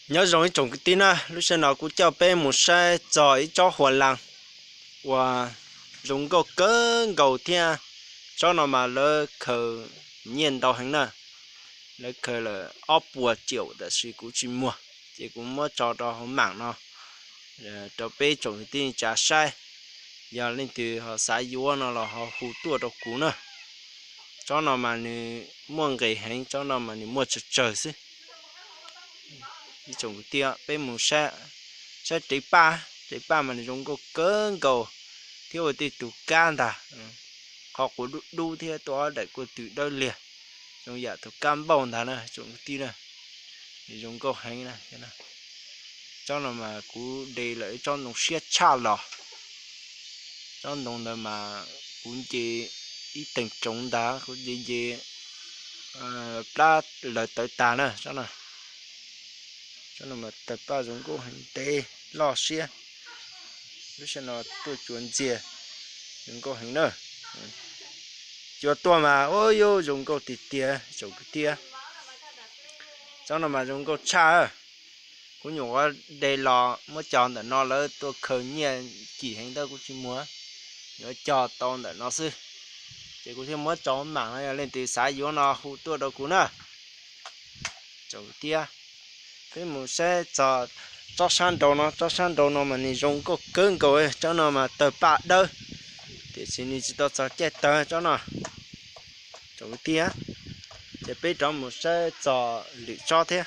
Nyob zoo ib tsoom kwv tij na, lub sij hawm no kuv coj peb mus saib txog ib tsob huas las uas zoo nkauj kawg nkaus thiab. Tsob no mas lawv khaws nyiaj ntau heev na, lawv khaws lawm ob puas triệu tab sis kuv tsis muag, ces kuv muab tso rau hauv mam no rau peb tsoom kwv tij tsa saib. Yog leej twg ho xav yuav no los ho hu tuaj rau kuv na. Tsob no mas nws muaj nqis heev, tsob no mas nws muaj tsawg tsawg xwb. Ib tsoom kwv tij, peb mus saib, saib rev paj, rev paj mas nws zoo nkauj kawg nkaus thiab ua tej tus kab ntag. Qhov quav dub dub thiab tuaj ob daim kuj tw dawb liag, zoo yam tus kab npauj ntag na tsoom kwv tij na. Nws zoo nkauj heev na. Tsob no mas kuv de lawm ib tsob ntoo siab tshaj los. Tsob ntoo ntawd mas kuv nce ib teev tsoov ntag, kuv nce nce plab lawv tawv tag na tsob no. Tsob no mas tawg paj zoo nkauj heev, ntev loj siab. Lub sij hawm no tuaj cuav ntxiag, zoo nkauj heev na. Cuav tuaj mas ua yuav zoo nkauj tiag tiag tsoom kwv tij. Tsob no mas zoo nkauj tshaj. Kuv nyuam qhuav de los muab coj ntawm no, lawv tuaj khaws nyiaj kim heev tab kuv tsis muag, yuav coj tau ntawm no xwb. Ces kuv thiaj muab tso mam no, yog leej twg xav yuav no hu tuaj rau kuv na. Tsoom kwv tij, peb mus saib txog tsob sab nraud no, tsob sab nraud no mas nws zoo nkauj kawg nkaus, tsob no mas tawg paj dawb, tiam sis nws tsis tau txog caij tawg tsob no. Tsoom kwv tij, ces peb rov mus saib txog lwm tsob thiab.